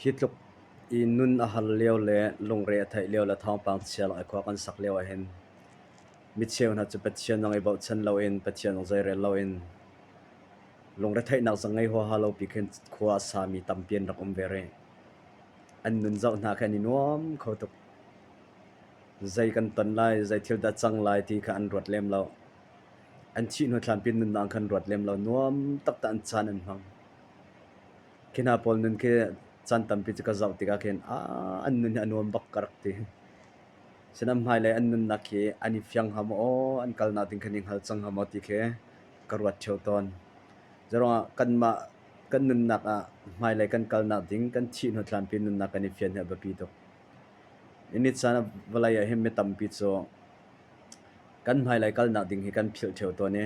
Hi tluk i nun a har lio le lungre a theih lio le thawngpang chia lak i khua kan sak lio ahhin micheu hna cu Pathian zong i bochan loin Pathian zong zeirel loin lungretheihnak zong ngei huaha lo pi khin khua a sami tampi an rak um ve rih. An nun zoh hna khi an i nuam kho tuk. Zei kan ton lai, zei thil dah cang lai ti kha an ruat lem lo. An thih hnu thlanpi nunnak khan ruat lem lo. Nuam taktak an caan an hmang. Khi hna pawl nun khi caan tampi cu ka zoh tikah khin aa an nun hi a nuam bak ka rak ti. Sinain hmailei an nunnak hi an i fiang hnga maw aw, an kalnak ding khan i hngal cang hnga maw ti khi ka ruat ṭheo tawn. Zeiruangah kanmah kan nunnak ah hmailei kan kalnak ding kan thih hnu thlanpi nunnak kan i fian hi a biapi tuk. Ni caan ah vawlei ah hin mi tampi cu kan hmailei kalnak ding hi kan philh ṭheo tawn i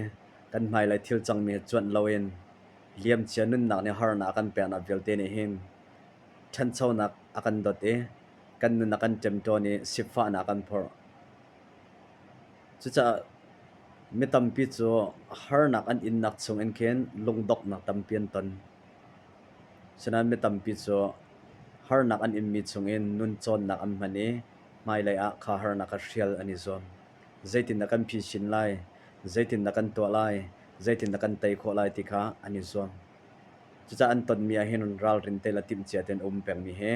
kan hmailei thil cangmi hi cuanh loin liamcia nunnak nih harnak a kan peknak vialte nih hin ṭhanchonak a kan dot i kan nun a kan ṭemṭawn i sifahnak a kan phorh. Cucaah mi tampi cu harnak an innak chungin khin lungdonghnak tampi an ton. Sinain mi tampi cu harnak an inmi chungin nun cawnnak an hman i hmailei ah kha harnak kha hrial an i zuam. Zeitindah kan phisin lai, zeitindah kan tuah lai, zeitindah kan tei khawh lai ti kha an i zuam. Cucaah an tonmi ah hin ralrin te le timhcia tein a um pengmi hi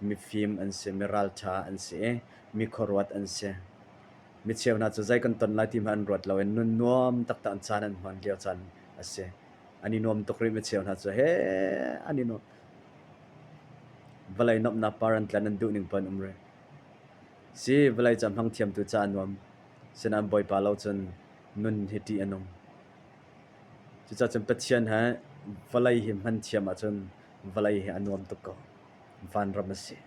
mifim an si, miralṭha an si i mi khuaruat an si. Micheu hna cu zei kan ton lai ti hmanh an ruat lo i nun nuam taktak in caan an hman lio caan a si. An i nuam tuk rih micheu hna cu he an i nuam. Vawlei nuamhnak par an tlan an duh ning paoh an um rih. Si, vawlei ca hmang thiamtu ca a nuam. Sinain Bawipa lo cun nun hi ṭih a nung. Cucaah cun Pathian he vawlei hi hman thiam ahcun vawlei hi a nuam tuk ko. Vanram a si.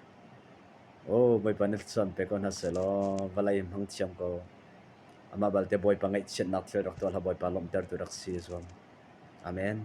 Aw Bawipa nih thluachuah pe ko hna sehlaw vawlei hi hmang thiam ko. Amah balte Bawipa ngaihchiatnak thil rak tuah hlah Bawipa lawmhtertu rak si i zuam. Amen.